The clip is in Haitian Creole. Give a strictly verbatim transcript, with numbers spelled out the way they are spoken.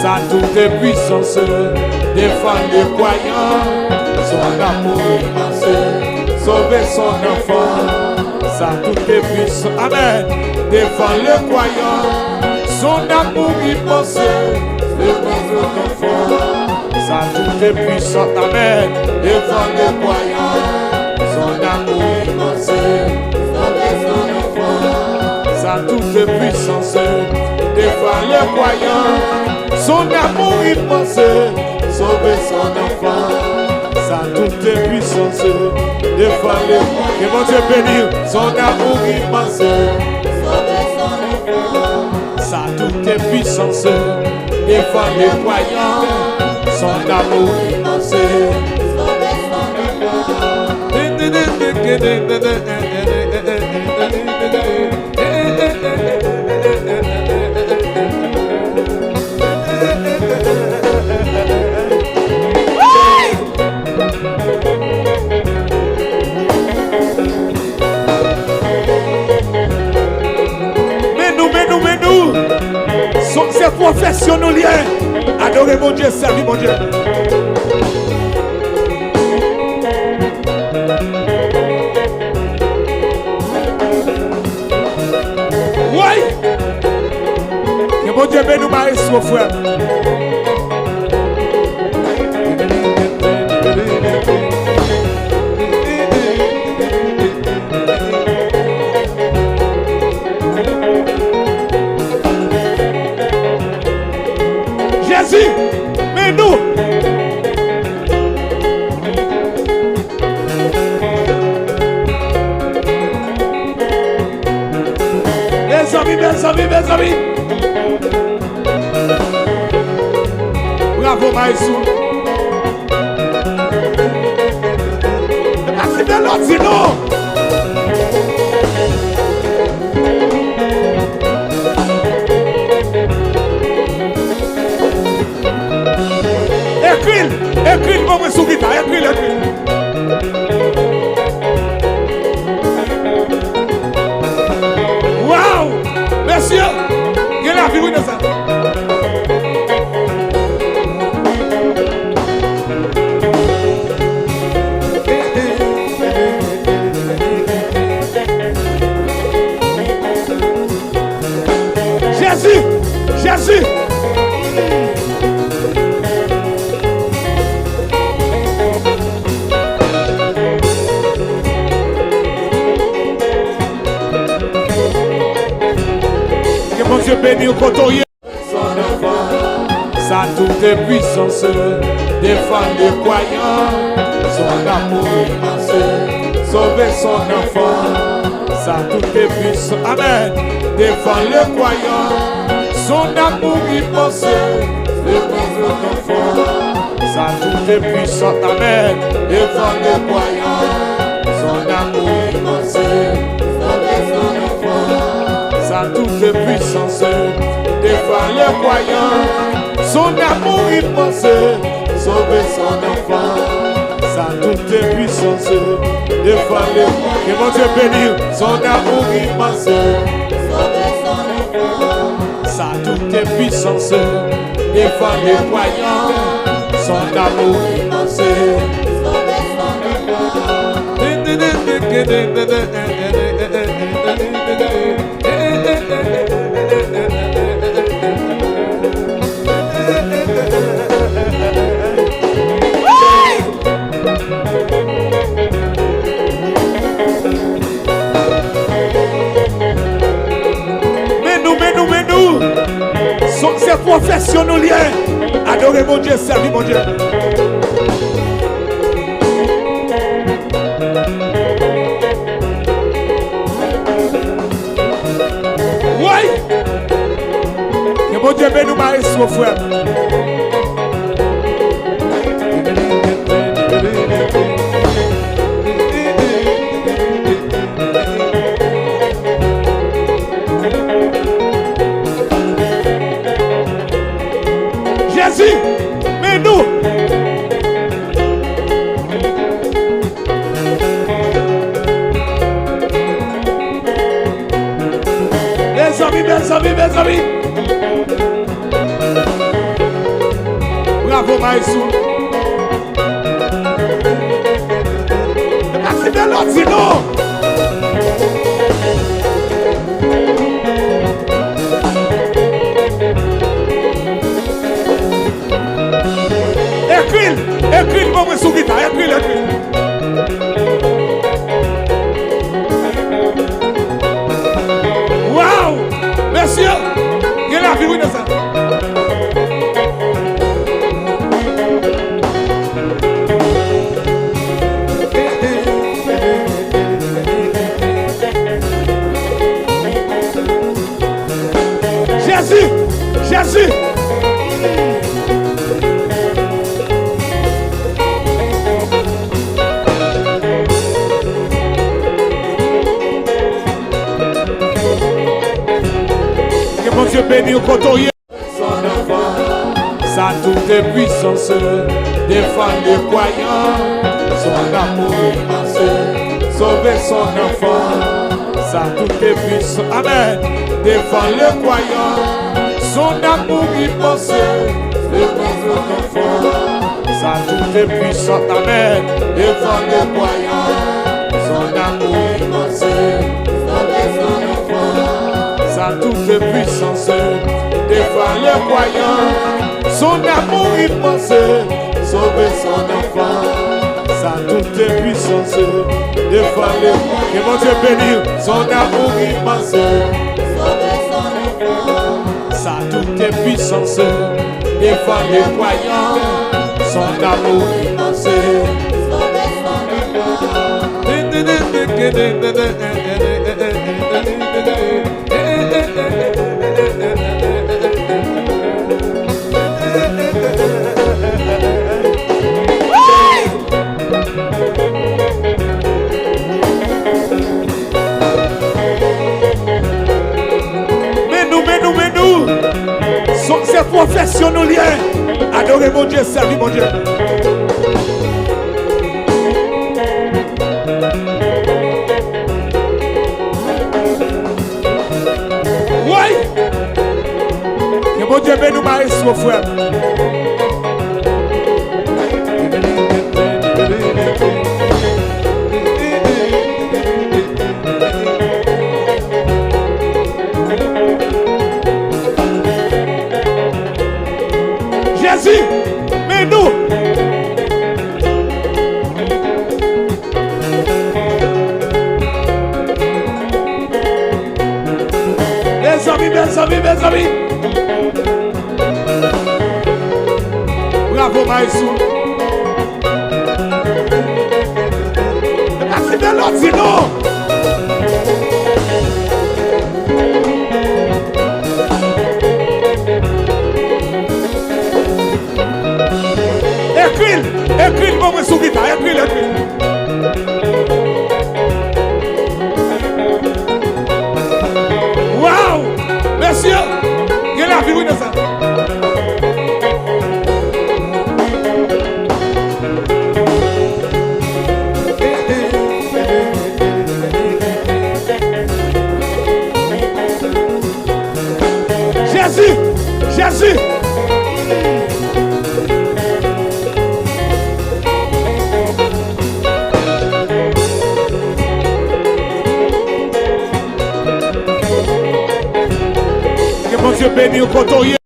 Sa toute puissance défend le croyant, son amour immense sauve son enfant. Sa toute puissance, amen, défend le croyant, son amour immense sauve son enfant. Sa toute puissance, amen, défend le croyant, son amour immense sauve son enfant. Sa toute puissance défend le croyant, son amour immense sauve son enfant. Sa toute puissance défend le, que Bondye beni, son amour immense sauve son enfant. Sa toute puissance défend le croyant, son amour immense sauve son enfant. Men nou, men nou, men nou. Se, se pwofesyon nou li ye. Adore Bondye, sèvi Bondye. Woy! Ke Bondye beni w, maestro, frè m. Jezi, men nou. Mezanmi, mezanmi, mezanmi. Bravo, maestro. E pa ti melodi, non. Ekri l, ekri l, ban mwen sou gita, ekri l, ekri l. Waw! Mesye, gen lavi wi nan sa. Jezi! Jezi! Ke Bondye beni w kote w ye. Sa toute puissance défend le croyant, son amour immense sauve son enfant. Sa toute puissance, amen, défend le croyant, son amour immense sauve son enfant. Sa toute puissance, amen, défend le croyant, son amour immense sauve son enfant. Sa toute puissance défend le croyant, son amour immense sauve son enfant. Sa toute puissance défend le, ke Bondye beni w, son amour immense sauve son enfant. Sa toute puissance défend le croyant, son amour immense sauve son enfant. Men nou, men nou, men nou. Se, se pwofesyon nou li ye. Adore Bondye, sèvi Bondye. Woy! Ke Bondye beni w, maestro, frè m. Jezi, men nou. Mezanmi, mezanmi, mezanmi. Sou. E pa ti melodi non. Ekri l, ekri l ban mwen sou gita, ekri l, ekri l. Waw! Mesye, gen lavi wi nan sa. Jezi! Jezi! Ke Bondye beni w kote w ye. Son enfant, sa tout est puissance, défend le croyant, son amour immense, sauver son enfant, sa tout est puissant, amen, défend le croyant, son amour immense, sauver son enfant, sa tout est puissant, amen, défend le croyant, son amour immense, sauver son enfant. Sa toute puissance défend le croyant. Son amour immense sauve son enfant. Sa toute puissance défend le. Que Bondye beni. Son amour immense sauve son enfant. Sa toute puissance défend le croyant. Son amour immense sauve son enfant. Men nou, men nou, men nou. Se pwofesyon nou li ye. Adore Bondye, sèvi Bondye. Woy! Ke Bondye beni w, maestro, frè m. Jezi, men nou. Mezanmi, mezanmi, mezanmi. Bravo, maestro. E pa ti melodi non. Ekri l, ekri l ban mwen sou gita, ekri l, ekri l. Waw! Mesye, gen lavi wi nan sa. Jezi! Jezi! Ke Bondye beni w kote w ye.